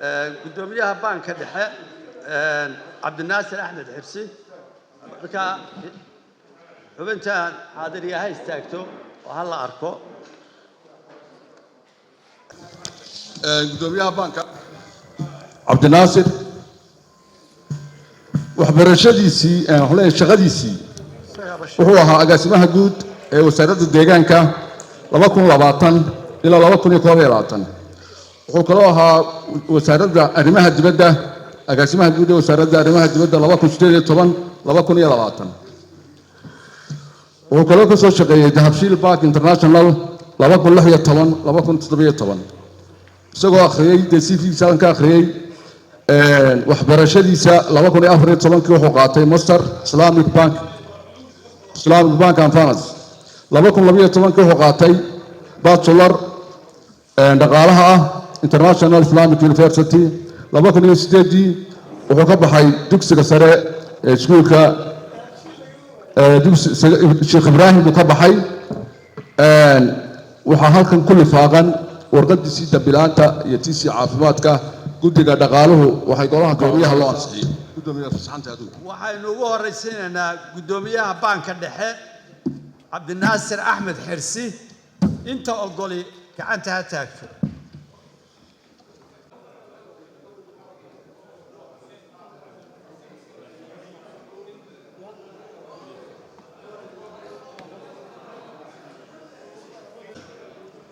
Guddoomiyaha Baanka Dhexe, Cabdinaasir Axmed Xirsi. Marka xubintan xaadiriya ha istaagto oo ha la arko. Guddoomiyaha baanka Cabdinaasir, waxbarashadiisii, waxaan leeyahay shaqadiisii, wuxuu ahaa agaasimaha guud ee Wasaaradda Deegaanka 2020 ilaa 2021. Wuxuu kaloo ahaa Wasaaradda Arrimaha Dibadda, agaasimaha guud ee Wasaaradda Arrimaha Dibadda 2018, 2020. Wuxuu kaloo ka soo shaqeeyey Dahabshiil Bank International 2016, 2017, isagoo akhriyey dee CV-giisa halkan ka akhriyey. Waxbarashadiisa 2014-kii wuxuu qaatay master Islamic Bank and Finance. 2012-kii wuxuu qaatay bachelor dhaqaalaha ah, International Islamic University. 2008-dii wuxuu ka baxay dugsiga sare ee iskuulka Sheekh Ibraahim buu ka baxay. Waxaa halkan ku lifaaqan warqadiisii dambilaanta iyo tiisii caafimaadka. Guddiga dhaqaaluhu waxay golaha gudoomiyaha loo ansixiyey. Gudoomiyaha, fasaxanta adigu. Waxaynu ugu horraysiinaynaa guddoomiyaha Baanka Dhexe, Cabdinaasir Axmed Xirsi. Inta ogoli gacanta ha taagto.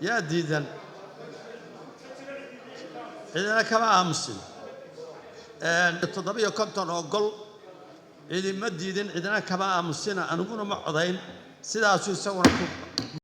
Yaa diidan? Cidina kama aamusin. 57 ogol, cidima diidin, cidina kama aamusina, aniguna ma codayn. Sidaasuu isaguna ku